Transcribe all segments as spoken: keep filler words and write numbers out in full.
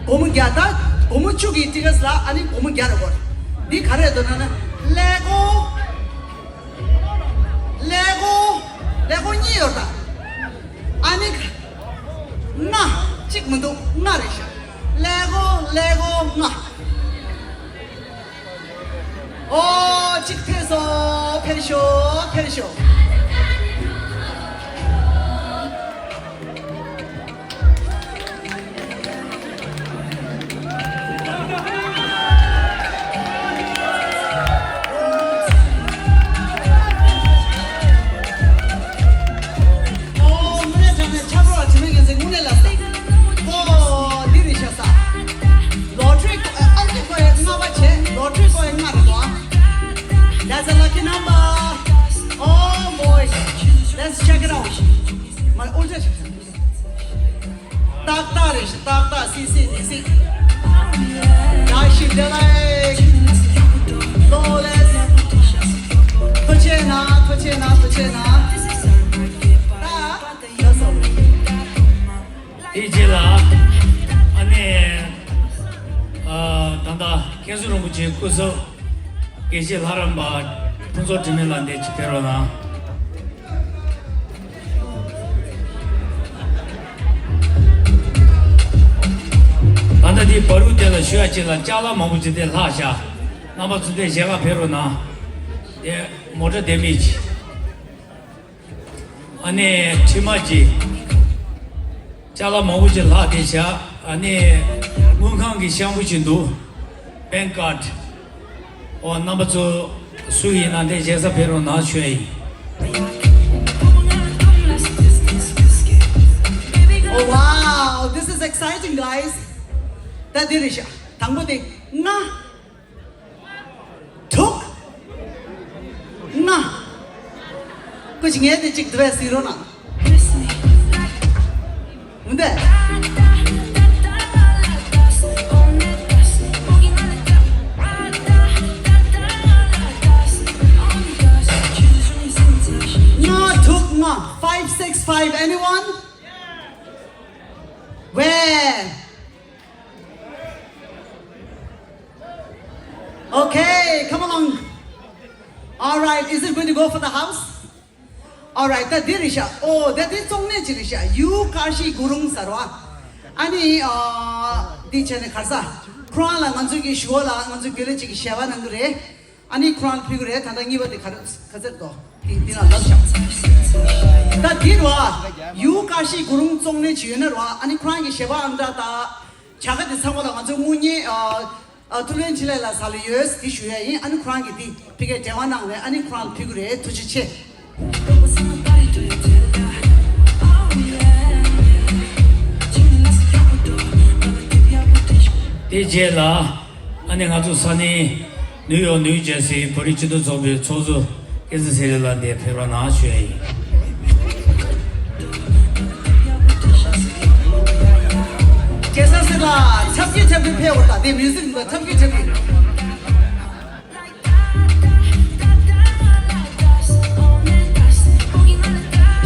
སྒོར་མོ་བརྒྱ། ད་སྒོར་མོ་བཅུ་གི་ཊི་ཀེ་ཊི་ལ་ཨ་ནི་སྒོར་མོ་བརྒྱ་རེད་གོ། འདི་ག་རེ་རེད་འདུག་ན་ན། ཀླད་ཀོར། ཀླད་ཀོར། ཀླད་ཀོར་གཉིས་ཡོད་ད། ཨ་ནི། ལྔ། གཅིག་མི་འདུག་ལྔ་རེད་ཤག་ཀླད་ཀོར། ཀླད་ཀོར་ལྔ། ཨོ། གཅིག་ཕེབས་སོང་། ཕེབས་ཤོག་ཕེབས་ཤོག་ཨོ། དངོས་གནས་དྲང་གནས་ཆབ་རོམ་དྲི་མེད་ངན་ཚེ་དངོས་གནས་ལ་ས། ཨོ། འདི་རེད་ཤག་ས། ལོ་ཊ་རི་ཨ་ལ་ཀི་ཀོ་ཡ་ལྔ་པ་བྱས། ལོ་ཊ་རི་ཀོ་ཡ་ལྔ་རེད་དོ། That's a lucky number. Oh boy. Let's check it out. My older. ཏག་ཏག་རེད་ཤག་ཏག་ཏག་སི་སི་ནི་སི། བཀྲ་ཤིས་བདེ་ལེགས། ལོ་ལེགས། ཐུགས་རྗེ་གནང་། ཐུགས་རྗེ་གནང་། ཐུགས་རྗེ་གནང་། ད། ལགས་སོ། དེའི་རྗེས་ལ། ཨ་ནི། ཨ། ད་ལྟ་མཁན་ཟུར་རིན་པོ་ཆེ་སྐུ་ཚབ། དགེ་བཤེས་ལྷ་རམས་པ་ཕུན་ཚོགས་དྲི་མེད་ལགས་འདིར་ཅིག་ཕེབས་རོགས་གནང་། ད་ལྟ་འདི་བར་དུ་དེ་ལ་ཞུ་ཡ་ཅིག་ལ་ཅ་ལག་མང་པོ་ཅིག་དེ་ལྷག་བཞག་རྣམ་པ་ཚོ་དེ་ཞལ་ཁ་ཕེབས་རོགས་གནང་། དེ་མོ་ཊ་དེ་མི་ཅིག་ཨ་ནེ་ཁྲི་མ་ཅིག་ཅ་ལག་མང་པོ་ཅིག་ལྷག་དེ་བཞག་ཨ་ནི་དངུལ་ཁང་གི་ཤམ་བུ་ཅིག་འདུག Bank card. ཨོ་རྣམ་པ་ཚོ་སུ་ཡིན་ན་དེ་བཞེས་ས་ཕེབས་རོགས་གནང་ཞུ་ཡ་ཡིན། Oh wow, this is exciting, guys. ད་འདི་རེད་ཤག་དང་པོ་དེ་ལྔ། དྲུག་ལྔ། སྐུ་མཁྱེན་ངས་དེ་གཅིག་དེ་བས་ཟིན་རོགས་གནང་། འོན་ཏེ། ལྔ་དྲུག་ལྔ། Five six five, anyone? Where? Okay, come along. All right, is it going to go for the house? All right, ད་འདི་རེད་ཤག་ཨོ་ད་འདི་བཙོང་གནས་ཅིག་རེད་ཤག་ཡུ་ཀར་ཤི་གུ་རུང་ཟེར་བ། ཨ་ནི་ཨ་འདི་བྱས་ནས་གར་ས་ཁོ་རང་ལ་ང་ཚོ་གི་ཞུ་བ་ལ་ང་ཚོ་དགེ་ལས་ཅིག་གི་ཞལ་པར་གནང་གི་རེད། ཨ་ནི་ཁོ་རང་ལ་ཕུལ་གི་རེད། ད་ལྟ་གཉིས་པ་དེ་ག་རེ་ག་ཚོད་དོ། དེ་དེ་ལ་ལབ་ཤག་ད་འདི་རེད་བ། ཡུ་ཀར་ཤི་གུ་རུང་བཙོང་གནས་ཅིག་ཡོད་ན་རེད་བ། ཨ་ནི་ཁོ་རང་གི་ཞལ་པར་ཨང་གྲངས་དང་བྱ་དགའ་དེ་ཚང་མ་ལ་ང་ཚོ་དངུལ་གཉེར་ཨ་ཨ་ཐུབ་བསྟན་འཕྲིན་ལས་ལགས་ལ་ཡོད་དེ་ཞུ་ཡ་ཡིན། ཨ་ནི་ཁོ་རང་གིས་དེ་ཕ་གིར་འབྲེལ་བ་གནང་ནས་ཨ་ནི་ཁོ་རང་ལ་ཕུལ་གི་རེད། ཐུགས་རྗེ་ཆེ། དེ་རྗེས་ལ་ཨ་ནི་ང་ཚོ་ས་གནས་ནིའུ་ཡོག་ནིའུ་ཇར་སིའི་བོད་རིགས་སྤྱི་མཐུན་ཚོགས་པའི་ཚོགས་གཙོ་སྐལ་བཟང་ཚེ་རིང་ལགས་འདིར་ཕེབས་རོགས་གནང་ཞུ་ཡ་ཡིན། སྐལ་བཟང་ཚེ་རིང་ལགས་ཁྲབ་ཀྱི་ཁྲབ་ཀྱི་ཕེབས་འོ། ད་དེ་མིའུ་ཟིག་འདི་ཁྲབ་ཀྱི་ཁྲབ་ཀྱི།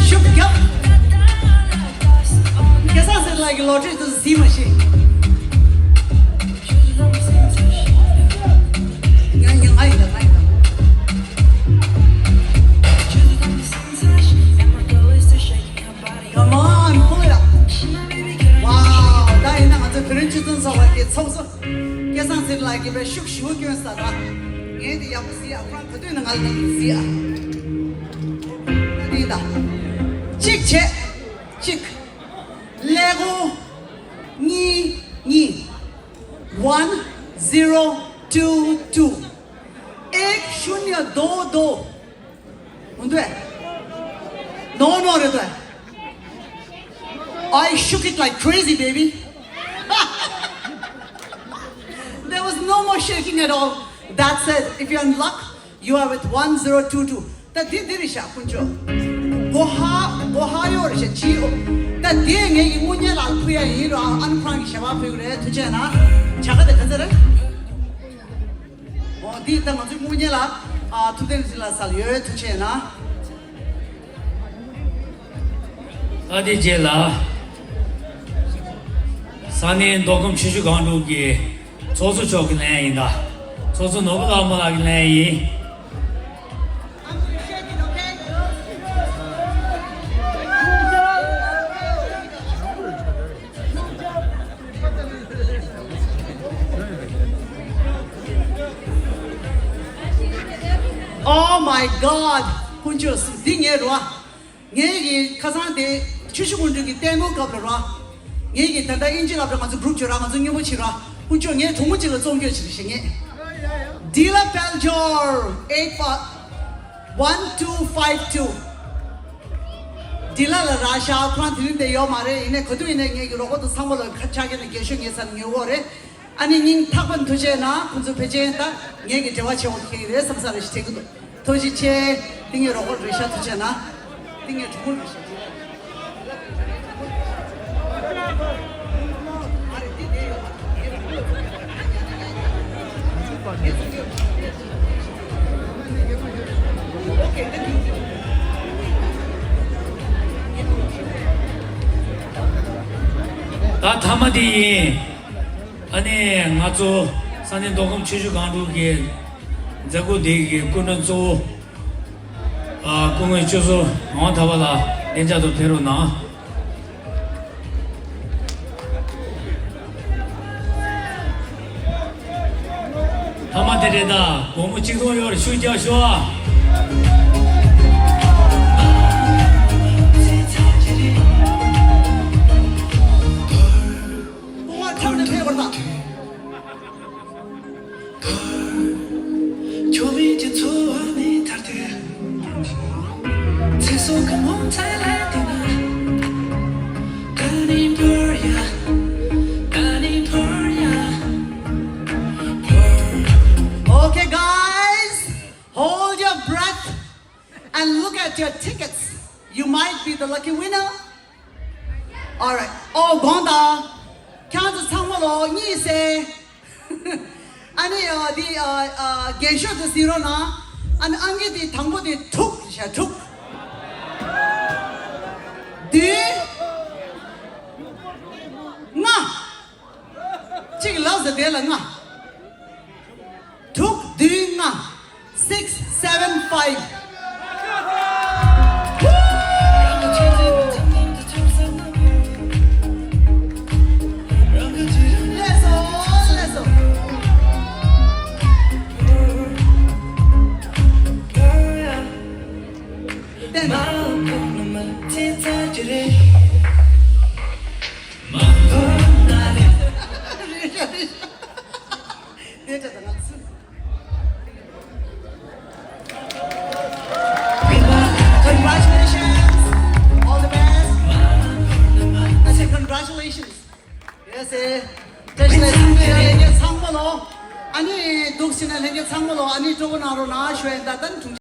ཤུགས་རྒྱབ། སྐལ་བཟང་ཚེ་རིང་ལགས་ཀྱི་ལོ་ཊ་རི་དུ་ཟིན་མ་ཤེས། ང་ཡིན་ད་ང་ཡིན་ད། Come on, pull it up. Wow, ད་ཡིན་ན་ང་ཚོ་བོད་རིགས་སྤྱི་མཐུན་ཚོགས་པ་གི་ཚོགས་གཙོ་སྐལ་བཟང་ཚེ་རིང་ལགས་ཀྱིས་དཔེ་ཤུགས་ཞེ་པོ་བསྐྱོན་ས་ར། ངས་དེ་ཡག་པོ་གཟིགས་ཨ། ཁོ་རང་ག་དུས་ན་ང་ལ་ནང་གཟིགས་ཨ། ད་དེ་ཡིན་ད། གཅིག་བྱས། གཅིག་ཀླད་ཀོར་གཉིས་གཉིས། One zero two two. एक शून्य दो दो. འོན་ཏེ། No, no, རེད་དེ། I shook it like crazy, baby. There was no more shaking at all. That said, if you're in luck, you are with one zero two two. ད་འདི་འདི་རེད་ཤག་དཀོན་མཆོག་སྒོ་ཧ་སྒོ་ཧ་ཡོད་རེད་ཤག་ཅི་ཡོད། ད་དེ་ངེད་ཀྱི་དངུལ་གཉེར་ལགས་ལ་ཕུལ་ཡ་ཡིན་རོགས། ཨ་ནི་ཁོ་རང་གི་ཞལ་པར་ཕུལ་གི་རེད། ཐུགས་རྗེ་གནང་། བྱ་དགའ་དེ་ག་ཚོད་རེད། འོ་འདི་ད་ང་ཚོའི་དངུལ་གཉེར་ལགས་ཨ་ཐུབ་བསྟན་ཚེ་རིང་ལགས་ལ་ཡོད། ཐུགས་རྗེ་གནང་། ཨ་དེ་རྗེས་ལ་ས་གནས་མདོ་ཁམས་ཆུ་བཞི་སྒང་དྲུག་གི་ཚོགས་གཙོ་མཆོག་གིས་ལེན་ཡིན་ད། ཚོགས་གཙོ་ནོར་བུ་ལྷ་མོ་ལགས་ཀྱིས་ལེན་ཡིན། Oh my God. དཀོན་མཆོག་གསུམ། འདི་ངའི་རེད་བ། ངའི་གི་ཁ་སང་དེ་ཆུ་བཞི་སྒང་དྲུག་གི་ལྟད་མོ་སྐབས་ལ་ར། ངའི་གི་ད་ལྟ་དབྱིན་ཇི་ལབ་ར། ང་ཚོ་གུ་རུབ་བྱོས་ར། ང་ཚོ་མཉམ་པོ་བྱེད་ར། དཀོན་མཆོག་ངའི་གྲོགས་མོ་གཅིག་ལ་བཙོང་སྐྱོད་བྱེད་ཞེས་ངས། Dila Paljor eight one two five two. Dila ལ་ར་ཤག་ཁོ་རང་དེ་རིང་དེ་ཡོད་མ་རེད། ཡིན་ནའི་ག་དུས་ཡིན་ནའི་ངའི་གི་རོགས་པ་དང་ཚང་མ་ལ་ཁ་ཆག་གི་ནས་རྒྱལ་ཤོས་ངའི་སར་ཉོ་གོ་རེད། ཨ་ནི་སྙིང་ཐག་པ་ནས་ཐུགས་རྗེ་གནང་། ཁོང་ཚོ་ཕལ་ཆེར་ད་ངེད་ཀྱི་འབྲེལ་བ་ཆེ་བོ་ཁེལ་གྱི་རེད་བསམ་ས་རེ་ཞིག་དྲན་གྱི་འདུག་ཐུགས་རྗེ་ཆེ། འདི་ངའི་རོགས་པ་རེད་ཤག་ཐུགས་རྗེ་གནང་། འདི་ངའི་གྲོགས་པོ་རེད་ཤག་ད་མཐའ་མ་འདི་ཡིན། ཨ་ནི་ང་ཚོ་ས་གནས་མདོ་ཁམས་ཆུ་བཞི་སྒང་དྲུག་གི་མཛད་སྒོ་འདི་གི་སྐུ་མགྲོན་གཙོ་བོ། ཨ། སྐུ་ངོ་ཆོས་བཟང་ངག་དབང་ཐར་པ་ལགས་ལྷན་རྒྱས་ཚོ་ཕེབས་རོགས་གནང་། མཐའ་མ་དེ་རེད་ད། སྒོར་མོ་གཅིག་སྟོང་ཡོད་རེད། ཤུགས་རྒྱག་ཤོག་ཨ། Okay, guys, hold your breath and look at your tickets. You might be the lucky winner. All right. Oh, དགོངས་དག་ཁྱེད་ཚོ་ཚང་མ་ལོ་གཉིད་སད། ཨ་ནི་ཨ་འདི་ཨ་ཨ་རྒན་ཤོས་དེ་གཟིགས་རོགས་གནང་། ཨ་ནི་ཨང་ཀི་དེ་དང་པོ་དེ་དྲུག་བཞག་དྲུག་བདུན། ལྔ། གཅིག་ལབ་ཟེར་དེ་ལ་ལྔ། དྲུག་བདུན་ལྔ། Six seven five. ལགས་སོ། ལགས་སོ། བསྟན། དེ་འདྲ་དང་ང་ཚོ། Congratulations. All the best. I say congratulations. Yes, eh. བཀྲ་ཤིས་བདེ་ལེགས། ཚང་མ་ལོ། ཨ་ནི་འདུག་ཕྱིན་ན་ལྷན་རྒྱས་ཚང་མ་ལོ། ཨ་ནི་སྤྲོ་པོ་གནང་རོགས་གནང་ཞུ་ཡིན། ད་ལྟ་ནི་དྲུང་ཆེ།